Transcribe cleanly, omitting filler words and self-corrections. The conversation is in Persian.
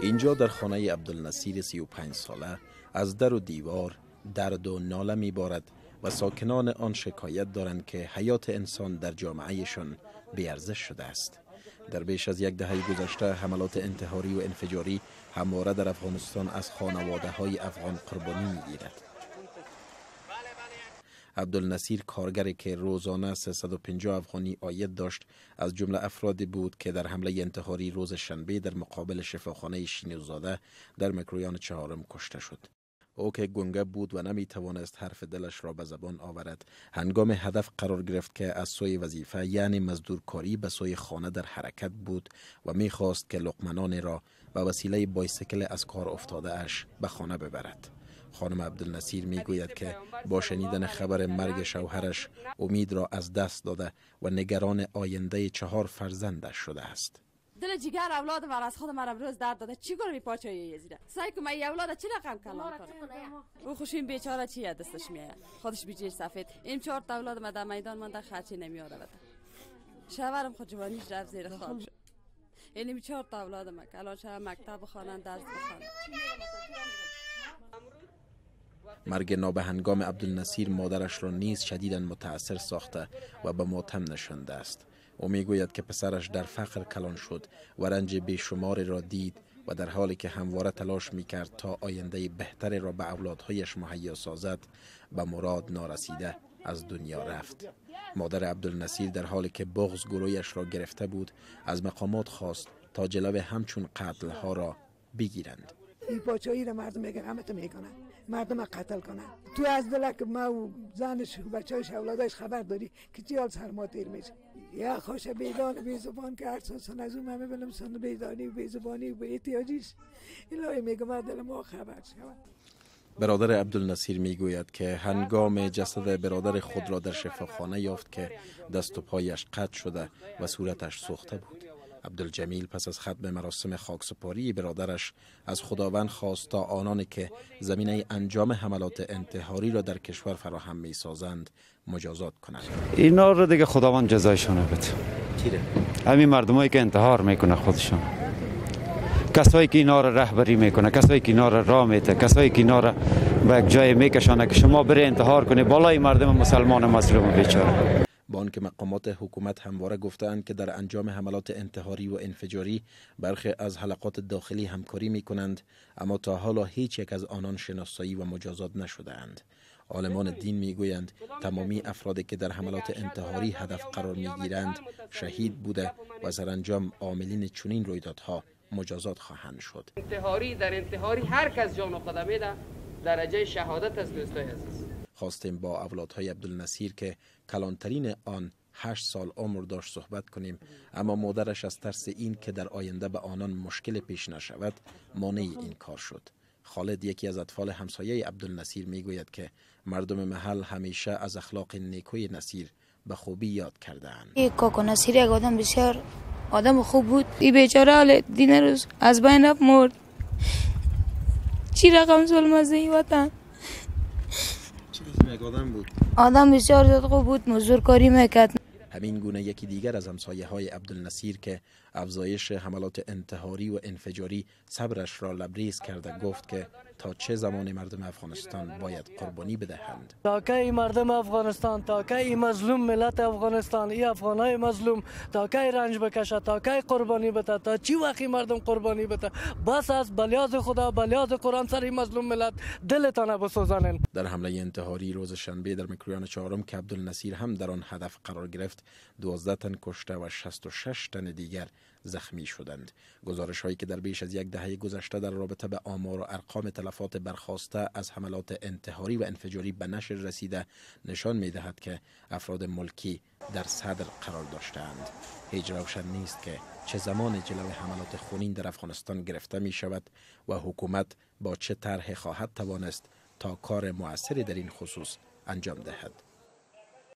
اینجا در خانه عبدالنصیر 35 ساله از در و دیوار درد و ناله میبارد و ساکنان آن شکایت دارند که حیات انسان در جامعهشان بی‌ارزش شده است. در بیش از یک دهه گذشته حملات انتحاری و انفجاری همواره در افغانستان از خانواده های افغان قربانی میگیرد. عبدالنصیر کارگری که روزانه 350 افغانی عاید داشت، از جمله افرادی بود که در حمله انتحاری روز شنبه در مقابل شفاخانه شینوزاده در مکرویان چهارم کشته شد. او که گنگه بود و نمی توانست حرف دلش را به زبان آورد، هنگام هدف قرار گرفت که از سوی وظیفه یعنی مزدورکاری به سوی خانه در حرکت بود و می خواست که لقمنان را به وسیله بایسکل از کار افتاده اش به خانه ببرد. خانم عبدالنصیر می گوید که با شنیدن خبر مرگ شوهرش امید را از دست داده و نگران آینده 4 فرزندش شده است. دل جگر اولاد من از خود من امروز درد داده. چی کنم پاچه یزیده سعی کنم ای اولاد چی رقم کلام کنم؟ او خوشیم بیچاره چی دستش میاد، خودش بیجیر سفید. این 4 تا اولاد من در میدان مانده، خرچی نمیاره بده. شوهرم خود جوانیش رفت زیر خاک شد. این 4 تا اولاد من الان چه مکتب بخوانن، درس بخوانن. مرگ نابهنگام عبدالنصیر مادرش را نیز شدیداً متاثر ساخته و به ماتم نشانده است. او میگوید که پسرش در فقر کلان شد و رنج بیشمار را دید و در حالی که همواره تلاش میکرد تا آینده بهتری را به اولادهایش مهیا سازد، به مراد نارسیده از دنیا رفت. مادر عبدالنصیر در حالی که بغض گرویش را گرفته بود، از مقامات خواست تا جلو همچون قتلها را بگیرند. این پاچایی را مردم میگن، همه تو میکنن، مردم قتل کنن. تو از دلک ما و زنش و بچه‌اش اولادش خبر داری که چی حال سر ما تیر میشه. یا خوش بیدان بی زبان که هر سن از اون میبینم سن بیدانی و بی زبانی و بی احتیاجیش. الهی میگم دل ما خبر شود. برادر عبدالنصیر میگوید که هنگام جسد برادر خود را در شفاخانه یافت که دست و پایش قطع شده و صورتش سوخته بود. عبدالجمیل پس از ختم مراسم خاکسپاری برادرش از خداوند خواست تا آنانی که زمینه انجام حملات انتحاری را در کشور فراهم می سازند مجازات کنند. اینا رو دیگه خداوند جزایشان بده. چیره؟ همین مردمایی که انتحار میکنه خودشان، کسایی که اینا رو رهبری میکنه، کسایی که اینا رو راه میده، کسایی که اینا رو به یک جای میکشانه که شما بره انتحار کنی بالای مردم مسلمان مظلوم بیچاره. با آنکه مقامات حکومت همواره گفتند که در انجام حملات انتحاری و انفجاری برخی از حلقات داخلی همکاری می کنند، اما تا حالا هیچ یک از آنان شناسایی و مجازات نشده‌اند. عالمان دین می گویند تمامی افرادی که در حملات انتحاری هدف قرار می گیرند شهید بوده و سرانجام عاملین چنین رویدادها مجازات خواهند شد. انتحاری در انتحاری هر کس جان خود میده درجه شهادت از دوستای عزیز. خواستیم با اولادهای عبدالنصیر که کلانترین آن 8 سال عمر داشت صحبت کنیم، اما مادرش از ترس این که در آینده به آنان مشکل پیش نشود مانع این کار شد. خالد یکی از اطفال همسایه عبدالنصیر میگوید که مردم محل همیشه از اخلاق نیکوی نصیر به خوبی یاد کرده‌اند. کاکا نصیر یک آدم بسیار آدم خوب بود. ای بیچاره حال دین روز از بین رفت، مرد. چی رقم ظلم از این وطن. آدم بود. آدم بسیار زیاد خوب بود، مزدورکاری میکرد. همین گونه یکی دیگر از همسایه های عبدالنصیر که افزایش حملات انتحاری و انفجاری صبرش را لبریز کرده گفت که تا چه زمان مردم افغانستان باید قربانی بدهند. تا کی مردم افغانستان، تا کی مظلوم ملت افغانستان، ای افغانای مظلوم تا کی رنج بکشه، تا کی قربانی بده، تا چی وقتی مردم قربانی بده؟ بس از بلیاز خدا، بلیاز قرآن سر این مظلوم ملت دلتان بسوزانن. در حمله انتحاری روز شنبه در مکرویان چهارم که عبدالنصیر هم در آن هدف قرار گرفت، 12 تن کشته و 66 تن دیگر زخمی شدند. گزارش هایی که در بیش از یک دهه گذشته در رابطه به آمار و ارقام تلفات برخاسته از حملات انتحاری و انفجاری به نشر رسیده نشان می دهد که افراد ملکی در صدر قرار داشتند. هیچ روشن نیست که چه زمان جلوی حملات خونین در افغانستان گرفته می شود و حکومت با چه طرح خواهد توانست تا کار مؤثری در این خصوص انجام دهد.